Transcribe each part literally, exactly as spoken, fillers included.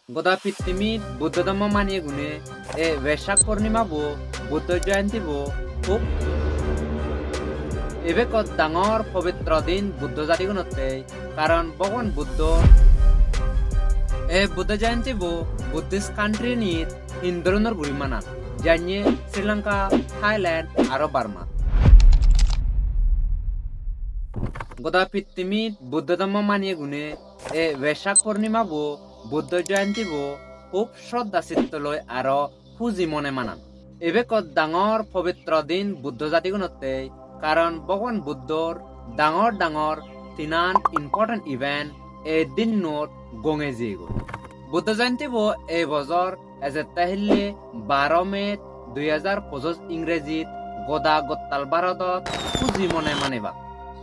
Goda pittimit Buddho dhormo maniyegune ei Vesak Purnima bo, Buddho Jayanti bo hub, ebe ekko dangor pobitro din Buddho jatigunotte, karon Bhagwan Buddho ei Buddho Jayanti bo Buddhist country nit hin dhoronor guri manan, janye Sri Lanka, Thailand aro Burma. Goda pittimit Buddho dhormo maniyegune ei Vesak Purnima bo, Buddho Jayanti bo hub shraddha chitto loi aro huji mone manan. Ebe ekko dangor pobitro din Buddho jatigunotte, karon Bhagwan Buddhor dangor dangor tinan important event ei dinnot gonge jeyegoi. Buddho Jayanti bo ei bojor ejette hille baro May dui hajar pojoj Ingrejit goda gottal Bharodot huji mone manibak.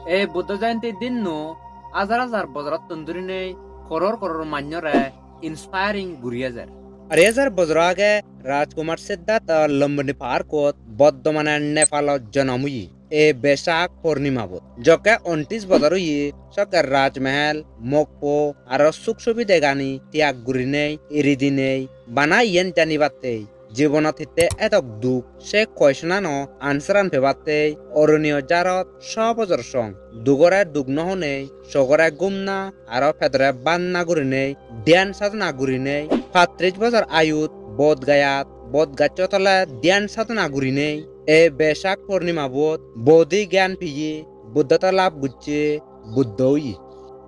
Ei Buddho Jayanti dinno hajar hajar bojorottun dhurinei koror koror manjore inspiring guri ejer. Ari hajar bojor age Rajkumar Siddhartha Lumbini Parkot, bortomane Nepalot jonom oye. Ei Vesak Purnima bot jokke untris bojor oye, sokke Rajmahal, mokpo aro suk subidegani tyag gurinei, eri dinei, bana iyen janibatte, jibonot hitte edok duk, se question-ano answer-an pebatte oroniyo jarot so bojor song. Dugore duk no honei, sogore gum na, aro pedore bhat na gurinei, dhyan sadhana gurinei, pattris bojor ayut Bodh Gayat, bodh gaccho tole dhyan sadhana gurinei, ei Vesak Purnima bot bodhi gyan peye, Buddhotto lab gocche, Buddho oye.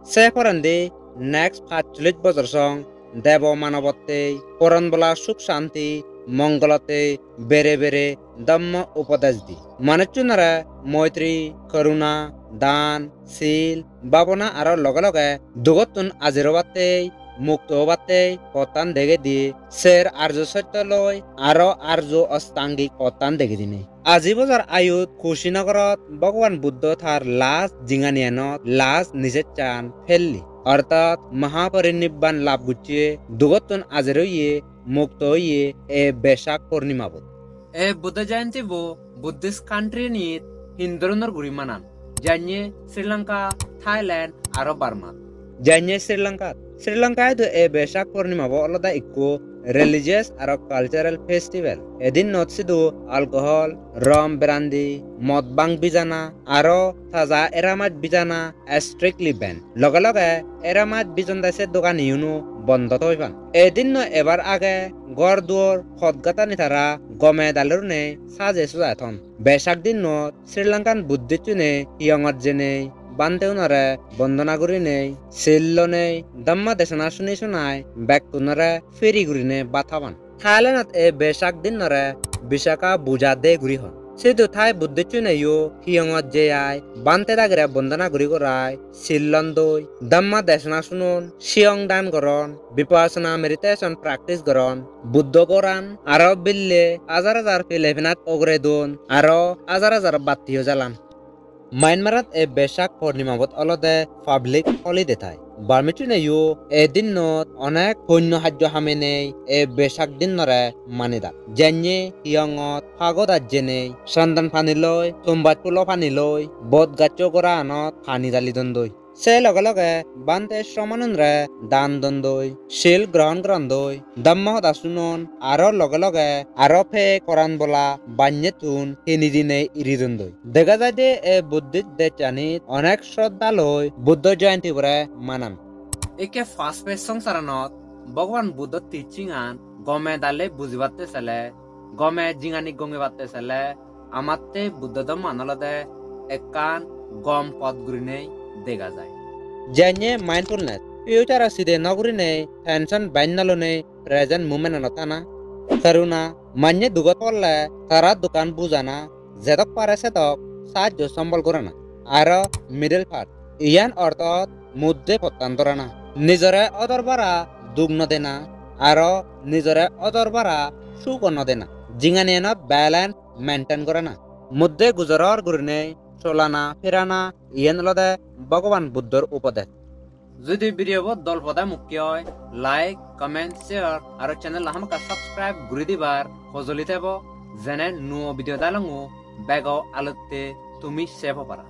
Se porendi next pachchollish bojor song debo manobotte, poran bola suk santi, mongolotte bere bere dhommo upodes di. Manuchchunore moitri, koruna, dan, sil, bhabona aro loge loge dugottun ajir obatte, mukto obatte pottan degei di, ser arjo sotto loi aro arjo ostangik pottan degei dinei. Aji bojor ayut Kushinogorot Bhagwan Buddho tar last jinghaniyanot last nijechan pelli, ortat Mahaparinibban lab gocche, dugottun ajir oye, mukto oye ei Vesak Purnima bot. Ei Buddho Jayanti bo Buddhist country nit hin dhoronor guri manan, janye Sri Lanka, Thailand aro Burma. Janye Sri Lanka. Sri Lanka idu ei Vesak Purnima bo olode ikko religious aro cultural festival. Edinnot sidu alcohol, rum, brandy, mod bhang bijana aro taja era maj bijana strictly ban. Loge loge era maj bijonde se doganiyuno bondo thoi pan. Edinno ebar age ghor duor pot gatani tara gome dale gurinei sajei sujai thon. Vesak dinnot Sri Lankan Buddhistune hiyongot jenei bhanteunore bondona gurinei, sil lonei, Dhamma desona suni sunai bekkunore free gurinei bhat haban. Thailandot ei Vesak dinnore Visakha Puja Day guri hon. Sidu Thai Buddhistuneyo hiyongot jei ai bhante dagire bondona guri gorai, sil londoi, Dhamma desona sunon, siyong dan goron, Vipassana meditation practice goron, Buddho goran, aro bille hajar hajar pile penat ugure don, aro hajar hajar battiyo jalan. Myanmarot ei Vesak Purnima bot olode public holiday thai. Burmese-uneyo ei dinnot onek punyo hajjo hamenei ei Vesak dinnore manidak. Janye hiyongot pagodot jenei, sandan pani loi, tumbaj pulo pani loi, bod gaccho goranot pani dali dondoi. Se loge loge bhante sromonunre dan dondoi, sil grohon gorondoi, Dhamma hoda sunon, aro loge loge aro pek poran bola bannettun hini dinei iri dondoi. Dega jaide ei Buddhist dejchanit onek sroddha loi Buddho Jayanti bore manan. Ikke fast paced songsaranot Bhagwan Buddho teaching-an gome dale bujibatte sele, gome jinghani gongibatte sele, amatte Buddho dhomman olode ekkan gom pot gurinei dega jai. Janye mindfulness, future-o side no gurinei, tension bej no lonei, present moment-anot thana. Karuna, manye dugot polle tara dukkan bujana, jedok pare sedok sajjo sombol gorana. Aro middle path, iyan ortot moddhe pottan dorana. Nijore odor bara duk no dena, aro nijore odor bara sugo no dena. Jinghaniyanot balance maintain gorana. Moddhe gujoror gurinei solana, pherana, iyen olode Bhagwan Buddhor upodes. Jodi video bo dol pode mukke oi, like, comment, share aro channel hamakkai subscribe guri dibar hojoli tebo, jene nuo video dalongo bego alotte tumi se po para.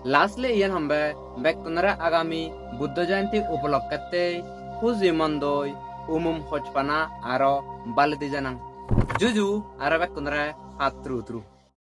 Lastly iyen hombe, bekkunore agami Buddho Jayanti upolokkette huji mondoi umum hochpana aro baledi janang. Juju aro bekkunore patturu turu.